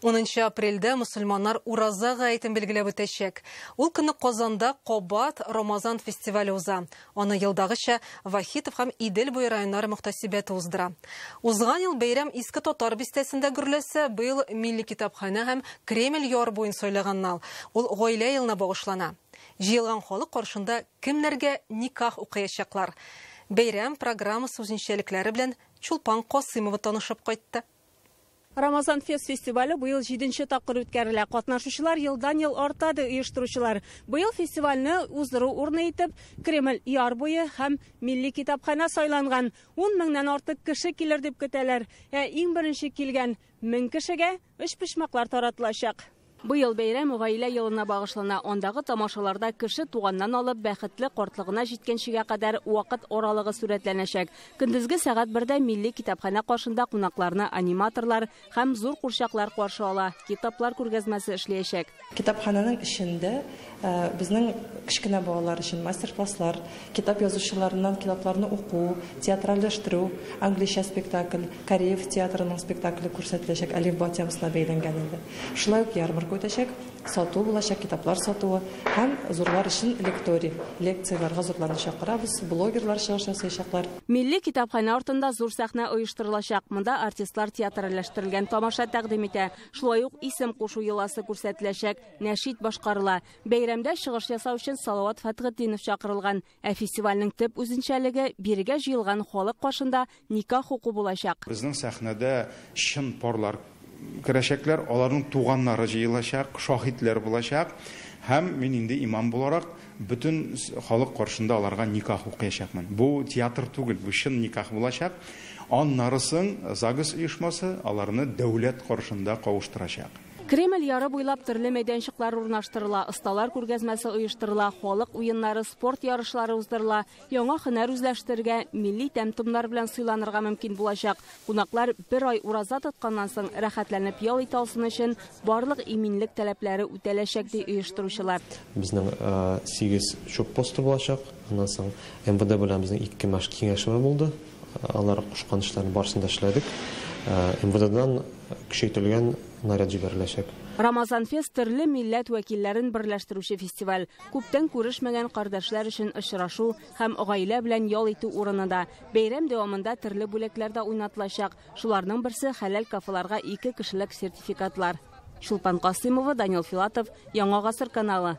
10 апрельдә мөселманнар Ураза гаетен билгеләп үтәчәк. Ул көнне Казанда кабат Рамазан фестивале уза. Аны елдагыча Вахитов һәм Идел буе районнары мөхтәсибәте уздыра. Узган ел бәйрәм Иске Татар бистәсендә гөрләсә, быел Милли китапханә һәм Кремль яр буен сайлаганнар. Ул гаилә елына багышлана. Җыелган халык каршында кемнәргә никах укыячаклар? Бәйрәм программасы үзенчәлекләре белән Чулпан Касыймова танышып кайтты. Рамазан фест фестивале быел 7нче тапкыр үткәрелә. Катнашучылар елдан-ел арта, ди оештыручылар. Быел фестивальне уздыру урыны итеп Кремль яр буе һәм Милли китапханә сайланган. 10 меңнән артык кеше килер дип көтәләр. Ә иң беренче килгән 1000 кешегә өчпочмаклар таратылачак. Быел бәйрәм гаилә елына багышлана. Андагы тамашаларда кеше туганнан алып бәхетле картлыгына җиткәнчегә кадәр вакыт аралыгы сурәтләнәчәк. Көндезге сәгать 1дә Милли китапханә каршында кунакларны аниматорлар һәм зур курчаклар каршы ала. Китаплар күргәзмәсе эшләячәк. Китапхананың эчендә безнең кечкенә балалар өчен мастер-класслар, китап язучыларыннан китапларны уку, театральләштерү, англича спектакль, Кореев театрының спектакле күрсәтеләчәк, Әлифба темасына бәйләнгән инде. Шулай ук ярмарка үтәчәк, сату булачак, китаплар сатуы һәм зурлар өчен лекторий, лекцияләргә зурларны чакырабыз, блогерлар чыгыш ясаячаклар. Милли китапханә артында зур сәхнә оештырылачак. Монда артистлар театральләштерелгән тамаша тәкъдим итә. Шулай ук исем кушу йоласы күрсәтеләчәк, нәшид башкарыла. Бәйрәмдә чыгыш ясау өчен Салават Фәтхетдинов чакырылган. Ә фестивальнең төп үзенчәлеге бирегә җыелган халык каршында никах уку булачак. Безнең сәхнәдә чын парлар керәчәкләр, аларның туганнары җыелачак, шаһитләр булачак һәм мин инде имам буларак бөтен халык каршында аларга никах укыячакмын. Бу театр түгел, бу чын никах булачак. Аннары соң ЗАГС оешмасы аларны дәүләт каршында кавыштырачак. Кремль яры буйлап төрле мәйданчыклар урнаштырыла, осталар күргәзмәсе оештырыла, халык уеннары, спорт ярышлары уздырыла, яңа һөнәр үзләштерергә, милли тәм-томнар белән сыйланырга мөмкин булачак. Кунаклар бер ай ураза тотканнан соң рәхәтләнеп ял итә алсын өчен барлык иминлек таләпләре үтәләчәк, ди оештыручылар. Безнең 8 чүп посты булачак. Аннан соң МВД белән безнең 2 киңәшмә булды. Алар кушкан эшләрне барысын да эшләдек. МВДдан көчәйтелгән наряд җибәреләчәк. Рамазан фест төрле милләт вәкилләрен берләштерүче фестиваль. Күптән күрешмәгән кардәшләр өчен очрашу һәм гаилә белән ял итү урыны да. Бәйрәм дәвамында төрле бүләкләр дә уйнатылачак. Шуларның берсе хәләл кафеларга 2 кешелек сертификатлар. Чулпан Касыймова, Данил Филатов, Яңа Гасыр каналы.